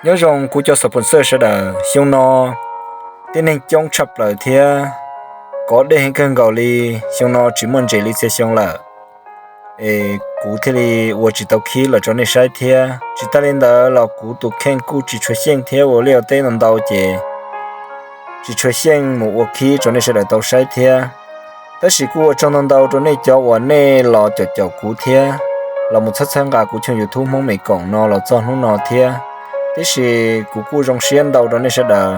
Nyob zoo kuv cov xov phoos xawj sawv daws, xyoo no tib neeg coob tshaj plaws thiab kov dej heev kawg nkaus li. Xyoo no tsis muaj ntses li txhia xyoo lawm, es kuv thiaj li ua tsis tau khib los rau nej saib thiab. Tsis tag li ntawd los kuv tus kheej kuj tsis tshua xyeej thiab, ua liaj ua teb ntau ntau ces tsis tshua xyeej mus ua khib rau nej sawv daws tau saib thiab. Tab sis kuj ua tsaug ntau ntau rau nej cov uas nej los caum caum kuv thiab los mus txhawb txhawb nqa kuv channel YouTube Hmoob Mes Koom no los txog hnub no thiab. Tiam sis kuv kuj zoo siab ntau rau nej sawv daws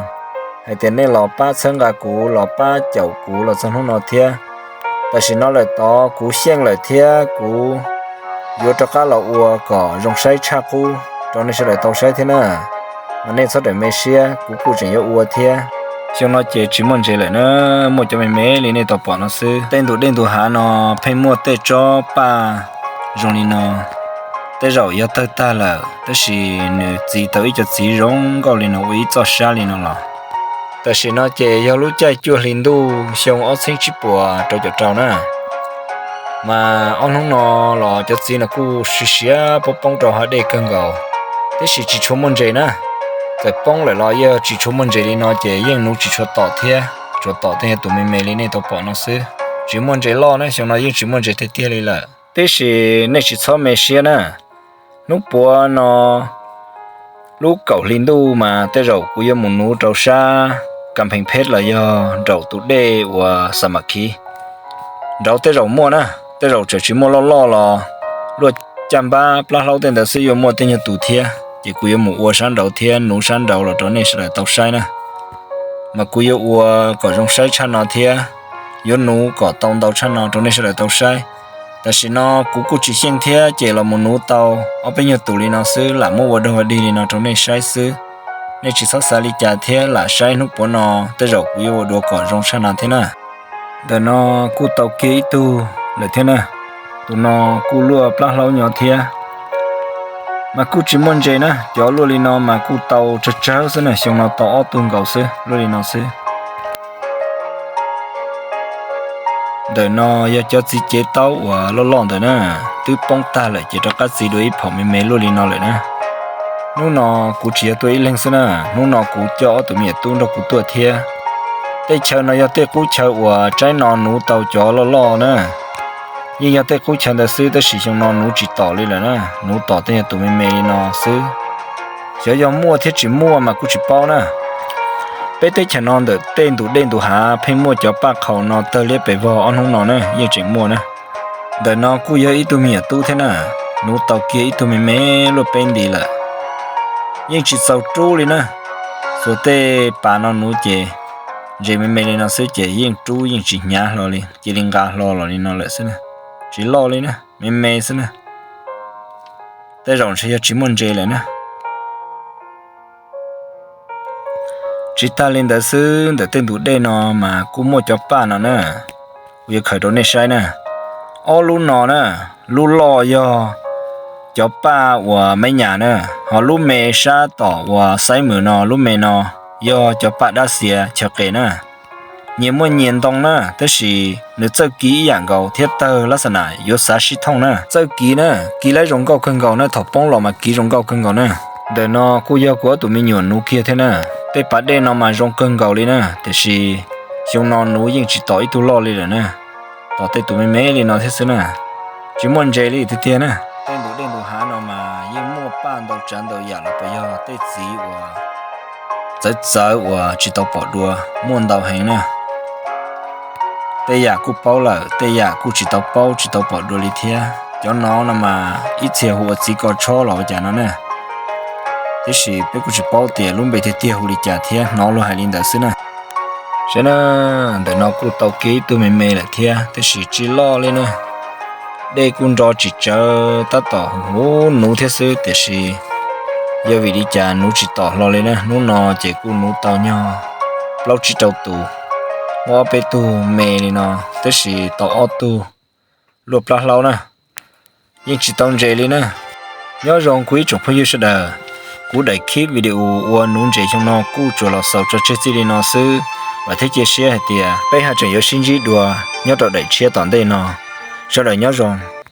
hais tias nej los pab txhawb nqa kuv, los pab caum kuv los txog hnub no thiab. Tam sim no lawm tod kuv xyeej lawm thiab kuv yuav rov qab los ua kom zoo saib tshaj qub rau nej sawv daws tau saib thiab na. Mas nej txhob rawm me siab, kuv kuj tseem yuav ua thiab. Xyoo no ces tsis muaj ntses lawm na, muaj cov me me li nej tau pom no xwb. Tej ntu dej ntu hav no pheej muaj tej tsob paj zoo li no, tej zaum yog tawg tag lawm tab sis nws txiv tau ib co txiv zoo nkauj li no ua ib txoj sab li no los. Tam sim no ces yog lub caij cuaj hli ntuj xyoo ob txhiab tsib puas rau caum rau na. Mas ob hnub no los cov txiv no kuj siav siav poob poob rau hav dej kawg nkaus, tiam sis tsis tshua muaj ntses na. Txawm poob lawm los yog tsis tshua muaj ntses li no ces yeej nuv tsis tshua tom thiab, tsuas tom tej tus me me li nej tau pom no xwb. Tsis muaj ntses loj na, xyoo no yeej tsis muaj ntses tiag tiag li lawm. Tiam sis nej tsis txhob me siab na, hnub puav no lub kaum hli ntuj mas tej zaum kuv yuav mus nuv rau sab Kam Pheej Phet los yog nraum tus dej uas Xa Mam Khiv. Nraud tej zaum muaj na, tej zaum tseem tsis muaj loj loj los luaj caj npab plab hlaub tej ntawd xwb yuav muaj tej nyuag tus thiab, ces kuv yuav mus ua sab nraud thiab nuv sab nraud los rau nej sawv daws tau saib na. Mas kuv yuav ua kom zoo saib tshaj no thiab, yuav nuv kom tau ntau tshaj no rau nej sawv daws tau saib. Tam sim no kuv kuj tsis xyeej thiab ces los mus nuv tau ob peb nyuag tus li no xwb, lam muab ua dog ua dig li no rau nej saib xwb. Nej tsis txhob xav li cas thiab, lam saib hnub puav no tej zaum kuv yuav ua dua kom zoo tshaj no thiab na. Ntawm no kuj tau kiag ib tug lawm thiab na, tus no kuj luaj plab hlaub nyo thiab. Mas kuj tsis muaj ntses na, cov luaj li no mas kuj tau tsawg tsawg xwb na, xyoo no tau ob tug nkaus xwb, luaj li no xwb. Ntawm no yog cov txiv cev taub uas loj loj ntawd na, twb poob tag lawm ces rov qab txiv dua ib phaum me me luaj li no lawm na. Hnub no kuv tsis yog tuaj ib leeg xwb na, hnub no kuv coj ob tug me nyuam tub nrog kuv tuaj thiab. Tej chaw no yog tej qub chaw uas tsaib no nuv tau cov loj loj na. Yeej yog tej qub chaw ntawd xwb tab sis xyoo no nuv tsis tom li lawm na, nuv tom tej yog tus me me li no xwb. Xyov yog muaj thiab tsis muaj mas kuj tsis paub na. Peb teb chaws no ntawm tej ntu dej ntu hav pheej muaj cov paj qhaum no tawg liab pes vog ob hnub no na, yeej tseem muaj na. Ntawm no kuj yog ib tug me nyuam tub thiab na, nuv tau kiag ib tug me me luaj peb nti lawm. Yeej tsis txaus rub li na. Xuas tej pas no nuv ces ntses me me li no xwb ces yeej rub yeej tsis hnyav hlo li, cia li nqa hlo los li no lawm xwb na. Tsis loj li na, me me xwb na. Tej zaum ntshe yog tsis muaj ntses lawm na. Tsis tag li ntawd xwb, ntawm tej ntu dej no mas kuj muaj cov paj no na, kuv yuav khaws rau nej saib na. Ob lub no na, lub loj yog cov paj uas me nyuam na, ho lub me sab tom uas xaib mws no, lub me no yog cov paj dab xiav chaw qes na. Nyias muaj nyias ntoo na, tab sis nws txawj kiv ib yam nkaus thiab tawg lab xas nas yuav xav sib thooj na. Txawj kiv na, kiv laib zoo nkauj kawg nkaus na, thaum poob los mas kiv zoo nkauj kawg nkaus na. Ntawm no kuj yog kuv ob tug me nyuam nuv kiag thiab na. Tej pas dej no mas zoo kawg nkaus li na, tiam sis xyoo no nuv yeej tsis tom ib tug loj li lawm na. Tom tej tus me me li no thiab xwb na. Tsis muaj ntses li tiag tiag na. Tej ntu dej ntu hav no mas yeej muaj paj ntau tsav ntau yam los puas yog tej txiv uas txawv txawv uas tsis tau pom dua muaj ntau heev na. Tej yam kuj paub lawm, tej yam kuj tsis tau paub tsis tau pom dua li thiab. Cov no no mas ib txhia hu ua txiv ko tshob los ua cas no na. Tiam sis peb kuj tsis paub tias lub npe tiag tiag hu li cas thiab, hnov luag hais li ntawd xwb na. Saib na, ntawm no kuj tau kiag ib tug me me lawm thiab, tiam sis tsis loj li na. Dej kuj nro tsis tsawv, tab tom huv huv nuv thiab xwb, tiam sis yog vim li cas nuv tsis tom hlo li na. Hnub no ces kuj nuv tau nyog plaub tsib rau tus, muaj ob peb tug me li no, tab sis tau ob tug luaj plab hlaub na. Yeej tsis tau ntses li na. Nyob zoo kuv ib tsoom phooj ywg sawv daws, kuv daim khib video ua nuv ntses xyoo no kuj tsuas los xaus tso tseg txij li no xwb. Vam thiab cia siab hais tias peb haj tseem yuav sib ntsib dua nyob rau daim tshiab tom ntej no. Sawv daws nyob zoo.